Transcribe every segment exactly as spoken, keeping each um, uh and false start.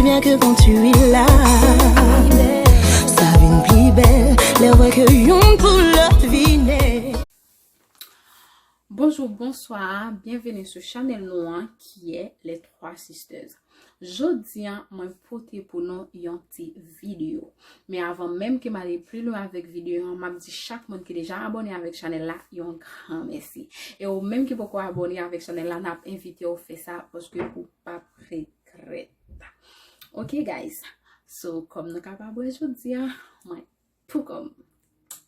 Rien que quand tu es là, ça vient plus belle, les voix que yon pour l'autre vine. Bonjou, bonswa, byenveni sou chanèl nou an ki ye Les Trois Sisters. Jodi a, mwen pote pou nou yon ti videyo. Men avan menm ke m ale pli lwen avèk videyo an, m ap di chak moun ki deja abòne avèk chanèl la yon gran mèsi. E ou menm ki poko abòne avèk chanèl la, n ap envite w fè sa paske ou p ap regrèt. Ok, guys. So, kòm nou kapab wè jodi a, mwen pou kòm.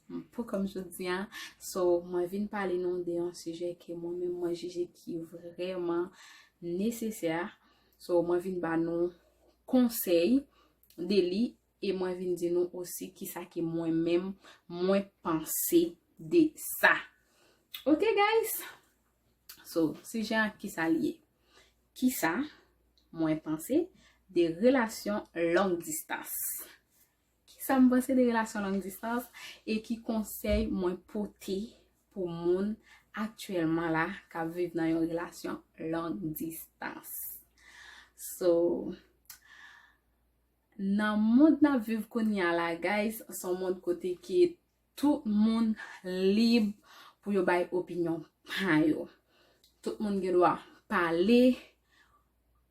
Mwen pou kòm jodi a. So, mwen vin pale nou de yon sijè ke mwen menm mwen jije ki vrèman nesesè. So, mwen vin ba nou konsèy de li e mwen vin di nou osi kisa ke mwen menm mwen panse de sa. Ok, guys? So, sijè a kisa li ye? Kisa mwen panse de relasyon long distans? Kisa m panse de relasyon long distans e ki konsèy mwen pote pou moun aktyèlman la k ap viv nan yon relasyon long distans? So, nan mond n ap viv kounye a la, guys, se yon mond kote ke tout moun lib pou yo bay opinyon pa yo. Tout moun gen dwa pale.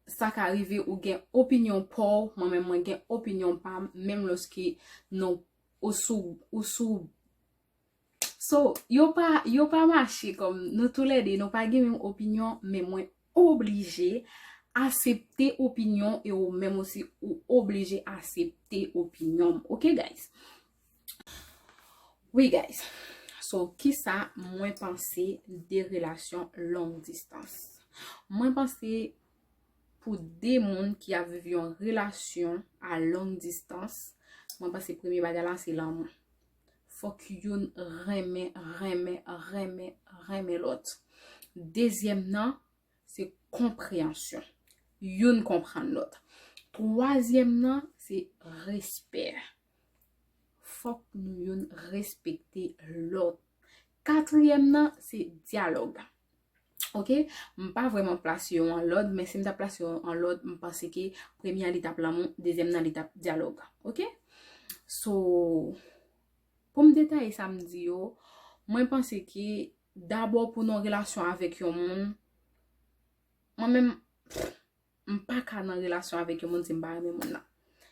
Sa ka rive ou gen opinyon pa w, mwen menm mwen gen opinyon pa m, menm lòske nou ou sou ou sou So, yo pa yo pa mache kòm nou toulède, nou pa gen menm opinyon, men mwen oblije asepte opinyon e ou menm osi ou oblije asepte opinyon m. Ok, guys? Wi, guys. So, kisa mwen panse de relasyon long distans? Mwen panse pou de moun ki ap viv yon relasyon a long distans, mwen panse premye bagay la se lanmou. Fòk youn renmen, renmen, renmen, renmen lòt. Dezyèm nan, se konpreyansyon. Youn konprann lòt. Twazyèm nan, se respè. Fòk nou youn respekte lòt. Katriyèm nan, se dyalòg. Ok? M pa vrèman plase yo an lòd, men si m ta plase yo an lòd, m panse ke premye a li t ap lanmou, dezyèm nan li t ap dyalòg. Ok? So, pou m detaye sa m di yo, mwen panse ke dabò pou nan relasyon avèk yon moun, mwen menm, m pa ka nan relasyon avèk yon moun si m pa renmen moun nan.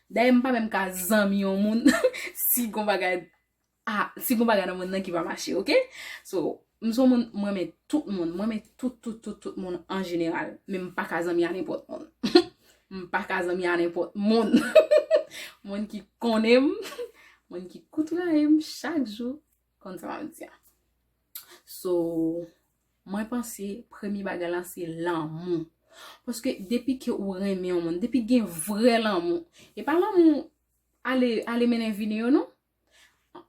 Dayè, m pa menm ka zanmi yon moun si gon bagay a, si gon bagay nan mond nan ki pa mache, ok? So, m se yon moun, mwen renmen tout moun, mwen renmen tout, tout, tout, tout moun an jeneral, men m pa ka zanmi a nenpòt moun. M pa ka zanmi a nenpòt moun. Moun ki konnen m, moun ki koutwaye m chak jou, konn sa m ap di a. So, mwen panse premye bagay la se lanmou. Paske depi ke ou renmen yon moun, depi gen vrè lanmou, e pa lanmou ale, ale mennen vini yo non.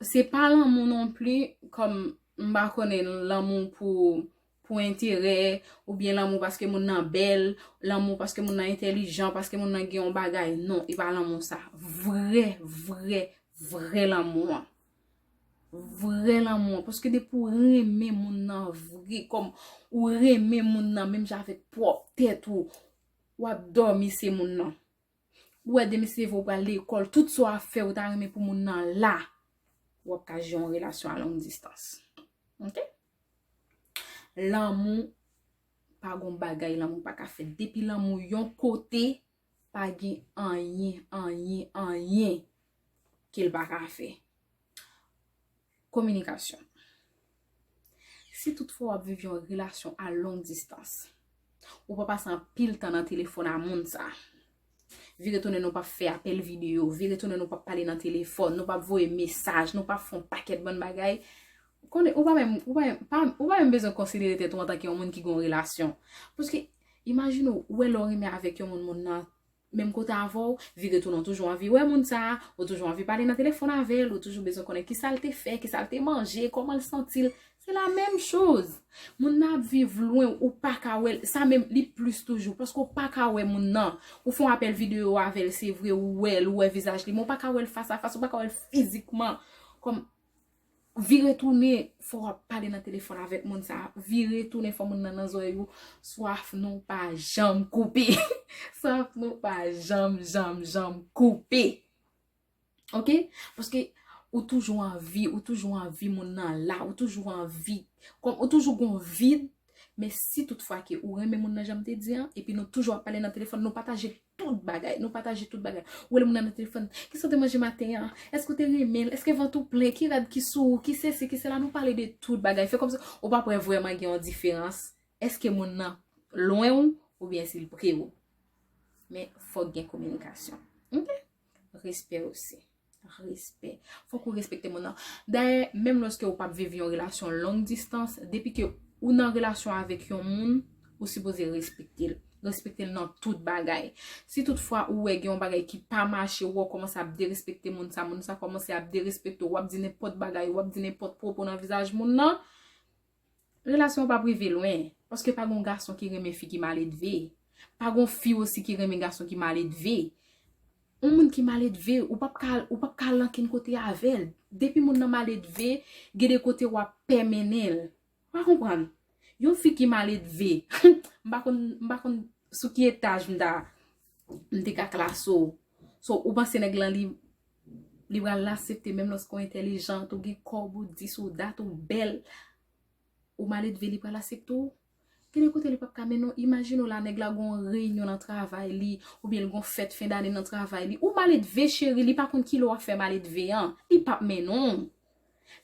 Se pa lanmou non pli, kòm m pa konnen lanmou pou, pou enterè, oubyen lanmou paske moun nan bèl, lanmou paske moun nan entèlijan, paske moun nan gen yon bagay. Non, e pa lanmou sa. Vrè, vrè, vrè lanmou an. Vrè lanmou an. Paske depi w renmen moun nan vre, kòm ou renmen moun nan menm jan avèk pwòp tèt ou, w ap dòmi se moun nan. Ou wè demen se vre ou pral lekòl, tout sa w ap fè ou ta renmen pou moun nan la, w ap ka jere yon relasyon a long distans. Ok? Lanmou pa gon bagay lanmou pa ka fè. Depi lanmou yon kote, pa gen anyen, anyen, anyen ke l pa ka fè. Kominikasyon. Si toutfwa w ap viv yon relasyon a long distans, ou pa pase anpil tan nan telefòn a moun sa, vire tounen nou p ap fè apèl videyo, vire tounen nou p ap pale nan telefòn, nou p ap voye mesaj, nou p ap fè yon pakèt bann bagay, konnen, ou pa menm, ou pa menm, pa, ou pa menm bezwen konsidere tèt ou antanke yon moun ki gen yon relasyon. Paske, imajine w, ou wè lè w renmen avèk yon moun, moun nan menm kote avè w, vire tounen w toujou anvi wè moun sa a, ou toujou anvi pale nan telefòn avè l, ou toujou bezwen konnen kisa l te fè, kisa l te manje, kòman l santi l. Se la menm choz. Moun nan ap viv lwen, ou pa ka wè l, sa menm li plis toujou, paske ou pa ka wè moun nan. Ou fè yon apèl videyo avè l, se vre, ou wè l, ou wè vizaj li, men ou pa ka wè l fas a fas, ou pa ka wè l fizikman. Kòm vire tounen, fò w ap pale nan telefòn avèk moun sa. Vire tounen, fò moun nan nan zòrèy ou. Swaf nou pa janm koupe. Swaf nou pa janm, janm, janm koupe. Ok? Paske ou toujou anvi, ou toujou anvi moun nan la, ou toujou anvi, kòm ou toujou gon vid, men si toutfwa ke ou renmen moun nan jan m te di an, epi nou toujou ap pale nan telefòn, nou pataje tout bagay, nou pataje tout bagay. Ou rele moun nan nan telefòn, kisa w te manje maten an? Èske w te renmen l? Èske vant ou plen? Ki rad ki sou ou? Ki sesi, ki sela? Nou pale de tout bagay. Fè kòmsi ou pa p wè vrèman gen yon diferans. Èske moun nan lwen ou oubyen si l pre ou? Men fòk gen kominikasyon. Ok? Respè osi. Respè. Fòk ou respekte moun nan. Dayè, menm lòske ou p ap viv yon relasyon long distance, depi ke ou nan relasyon avèk yon moun, ou sipoze respekte l. Respekte l nan tout bagay. Si toutfwa ou wè gen yon bagay ki pa mache, ou wè w kòmanse ap derespekte moun sa, moun sa kòmanse ap derespekte w, w ap di nenpòt bagay, w ap di nenpòt pwopo nan vizaj moun nan, relasyon an p ap rive lwen. Paske pa gon gason ki renmen fi ki maledve. Pa gon fi osi ki renmen gason ki maledve. Yon moun ki maledve, ou p ap ka, ou p ap ka al ankenn kote avè l. Depi moun nan maledve, gen de kote w ap pè mennen l. Ou pa konprann? Yon fi ki maledve, m pa konn, m pa konn sou ki etaj m ta, m te ka klase w. So, ou panse nèg lan li, li pral aksepte menm lòske w entèlijant, ou gen kòb, ou dis, ou dat, ou bèl, ou maledve, li pral aksepte w? Gen de kote li p ap ka mennen w. Imajine w la, nèg la gon reyinyon nan travay li, oubyen l gon fèt fen dane nan travay li. Ou maledve, cheri, li pa konn kilè w ap fè maledve an. Li p ap mennen w.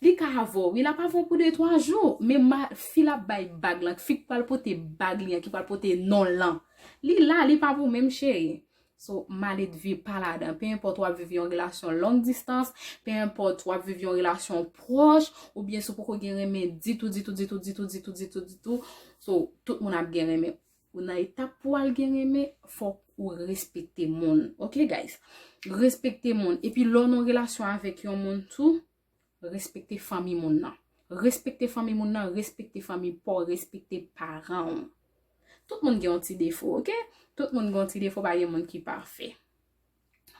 Li ka avè w, wi, l ap avè w pou de twa jou, men ma, fi l ap bay bag lan, fi k pral pote bag li an, ki pral pote non l lan, li la, li pa pou menm, cheri. So, maledve pa ladan. Pe enpòt w ap viv yon relasyon long distance, pe enpòt w ap viv yon relasyon pwòch, oubyen si w poko gen renmen ditou, ditou, ditou, ditou, ditou, ditou, ditou. So, tout moun ap gen renmen. Ou nan etap pou w al gen renmen, fòk ou respekte moun. Ok, guys? Respekte moun. Epi lè w nan relasyon avèk yon moun tou, respekte fanmi moun nan. Respekte fanmi moun nan, respekte fanmi pa w, respekte paran w. Tout moun gen yon ti defo, ok? Tout moun gen yon ti defo, pa gen moun ki pafè.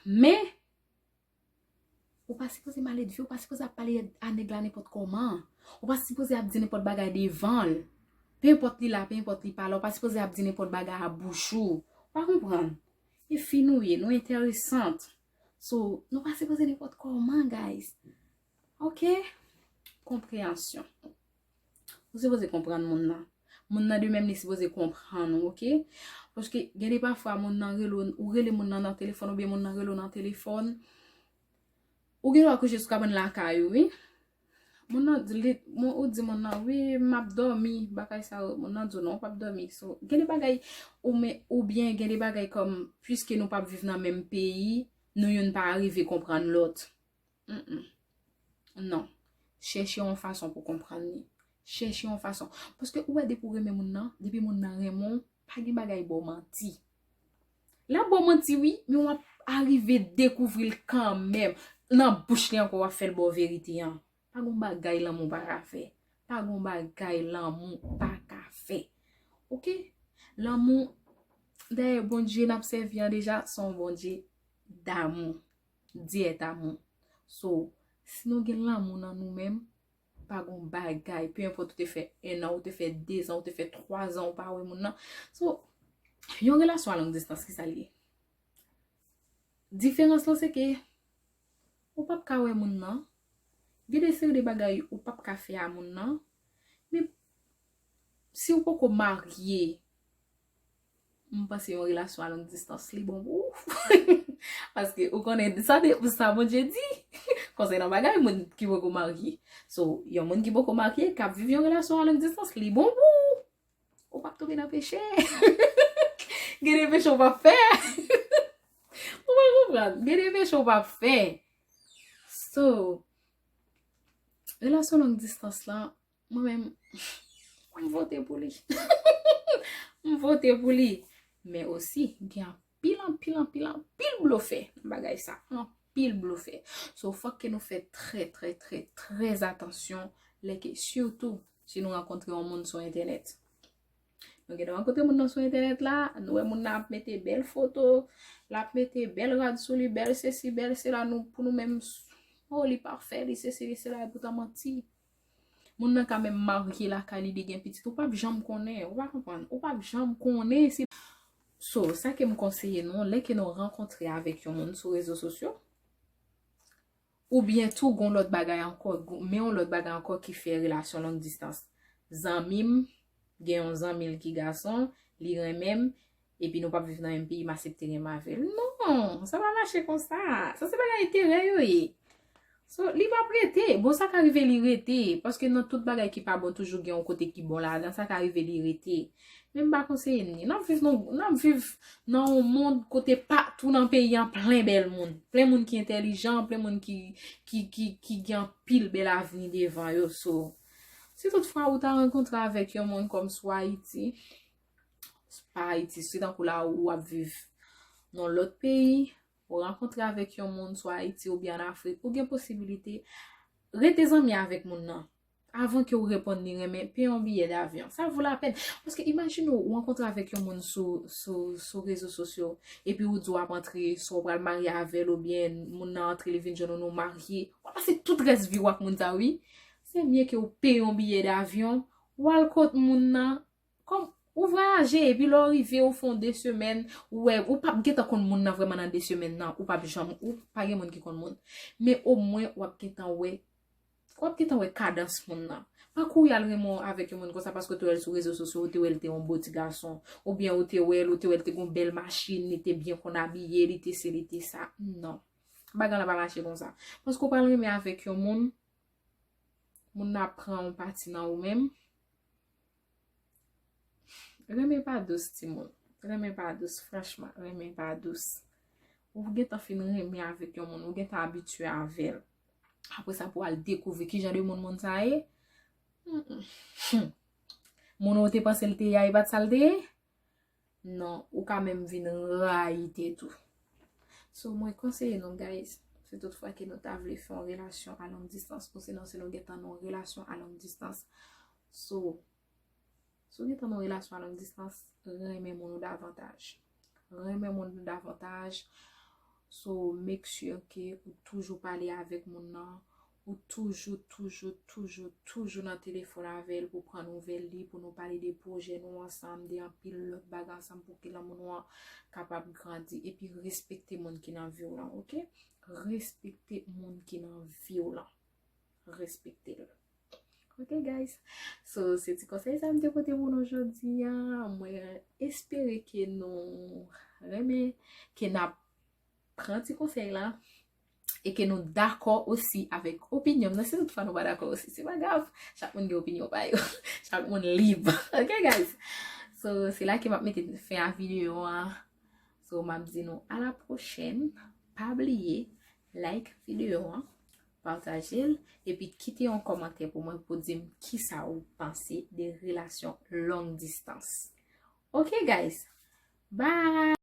Men, ou pa sipoze maledve, ou pa sipoze ap pale a nèg la nenpòt kòman. Ou pa sipoze ap di nenpòt bagay devan l. Pe enpòt li la, pe enpòt li pa la, ou pa sipoze ap di nenpòt bagay a bouch ou. Ou pa konprann? E fi nou ye, nou enteresant. So, nou pa sipoze nenpòt kòman, guys. Ok? Konpreyansyon. Ou sipoze konprann moun nan. Moun nan de menm li sipoze konprann ou, ok? Paske gen de pafwa moun nan rele w, ou rele moun nan nan telefòn oubyen moun nan rele w nan telefòn. Ou gen dwa kouche sou kabann lakay ou, wi. Moun nan di, li, moun, ou di moun nan, wi, m ap dòmi, bagay sa yo. Moun nan di w non, ou p ap dòmi. So, gen de bagay, ou men, oubyen gen de bagay kòm, piske nou p ap viv nan menm peyi, nou youn pa rive konprann lòt. Mm-mm. Non. Chèche yon fason pou konprann li. Chèche yon fason. Paske ou wè depi w renmen moun nan, depi moun nan renmen w, pa gen bagay ba w manti. L ap ba w manti wi, men w ap arive dekouvri l kanmenm. Nan bouch li ankò w ap fè l ba w verite an. Pa gon bagay lanmou pa ka fè. Pa gon bagay lanmou pa ka fè. Ok? Lanmou, dayè Bondye n ap sèvi an deja, se yon Bondye damou. Dièt amou. So, si nou gen lanmou nan nou menm, pa gon bagay, pe enpòt ou te fè en an, ou te fè de zan, ou te fè twa zan ou pa wè moun nan. So, yon relasyon a long distance, kisa l ye? Diferans lan se ke ou p ap ka wè moun nan. Gen de seri de bagay ou p ap ka fè a moun nan. Men si w poko marye, m panse yon relasyon a long distance li bon pou ou. Paske ou konnen sa de sa Bondye di konsènan bagay moun ki poko marye. So, yon moun ki poko marye k ap viv yon relasyon a long distance li bon pou ou. Ou p ap tonbe nan peche. Gen de peche ou p ap fè. Ou pa konprann? Gen de peche ou p ap fè. So, relasyon long distance lan, mwen menm, m vote pou li. M vote pou li. Men osi, gen anpil, anpil, anpil, anpil blofè nan bagay sa. Anpil blofè. So, fòk ke nou fè trè, trè, trè, trè atansyon lè ke, sitou, si nou rankontre yon moun sou entènèt. Nou gentan rankontre moun nan sou entènèt la, nou wè moun nan ap mete bèl foto, l ap mete bèl rad sou li, bèl sesi, bèl sela, nou, pou nou menm, oh, li pafè, li sesi, li sela, epoutan manti. Moun nan ka menm marye lakay li, li gen pitit, ou p ap janm konnen, ou pa konprann, ou p ap janm konnen si. So, sa ke m konseye nou, lè ke nou rankontre avèk yon moun sou rezo sosyo, oubyen tou gon lòt bagay ankò, gon- men yon lòt bagay ankò ki fè relasyon long distans. Zanmi m, gen yon zanmi l ki gason, li renmen m, epi nou p ap viv nan menm peyi, m aksepte renmen avè l. Non, sa pa mache konsa. Sa se bagay enterè yo ye. So, li p ap rete. Bon, sa ka rive li rete, paske nan tout bagay ki pa bon, toujou gen yon kote ki bon ladan, sa ka rive li rete. Men m pa konseye n li. N ap viv nan, n ap viv nan yon mond kote patou nan peyi an plen bèl moun. Plen moun ki entèlijan, plen moun ki, ki, ki, ki gen anpil bèl avni devan yo. So, si toutfwa ou ta rankontre avèk yon moun kòm sou Ayiti, pa Ayiti, si tankou la ou ap viv nan lòt peyi, ou rankontre avèk yon moun sou Ayiti oubyen an Afrik, ou gen posibilite rete zanmi avèk moun nan. Avan ke ou reponn li renmen, peye yon biyè davyon. Sa vo lapèn. Paske imajine w, ou rankontre avèk yon moun sou, sou, sou rezo sosyo, epi ou di w ap antre, swa w pral marye avè l, oubyen moun nan antre, li vin jwenn ou, nou marye. W ap pase tout rès vi w ak moun sa, wi. Se mye ke ou peye yon biyè davyon, w al kot moun nan, kòm ou vwayaje, epi lè w rive, ou fè yon de semèn, ou wè, ou p ap gentan konn moun nan vrèman nan de semèn nan, ou p ap janm, ou pa gen moun ki konn moun. Men omwen, w ap gentan wè, w ap gentan wè kadans moun nan. Pa kouri al renmen w avèk yon moun konsa paske w te wè l sou rezo sosyo, ou te wè l te yon bo ti gason, oubyen ou te wè l, ou te wè l te gon bèl machin, li te byen konn abiye, li te se, li te sa. Non. Bagay la pa mache konsa. Paske w pral renmen avèk yon moun, moun nan ap pran yon pati nan ou menm. Renmen pa dous, timoun. Renmen pa dous, franchman, renmen pa dous. Ou gentan fin renmen avèk yon moun, ou gentan abitye avè l. Apre sa, pou al dekouvri ki jan de moun moun sa ye. Mm, mm. Hmm. Moun ou te panse l te ye a, e pa t sa l te ye? Non, ou ka menm vin rayi tèt ou. So, mwen konseye nou, guys, si toutfwa ke nou ta vle fè yon relasyon a long distans, ou sinon si nou gentan nan yon relasyon a long distans. So, si w gentan nan yon relasyon a long distans, renmen moun ou davantaj. Renmen moun ou davantaj. So, make sure ke ou toujou pale avèk moun nan. Ou toujou, toujou, toujou, toujou nan telefòn avè l pou pran nouvèl li, pou nou pale de pwojè nou ansanm, de anpil lòt bagay ansanm pou ke lanmou nou an kapab grandi. Epi respekte moun ki nan vi w lan, oke? Respekte moun ki nan vi w lan. Respekte l. Ok, guys. So, se ti konsèy sa m te pote pou nou jodi a. Mwen espere ke nou renmen, ke n ap pran ti konsèy la e ke nou dakò osi avèk opinyon m nan. Si toutfwa nou pa dakò osi, se pa grav. Chak moun gen opinyon pa yo. Chak moun lib. Ok, guys? So, se la ke m ap mete fen a videyo a. So, m ap di nou a la pwochèn. Pa bliye like videyo an, pataje l, epi kite yon kòmantè pou mwen pou di m kisa ou panse de relasyon long distans. Ok, guys? Bye!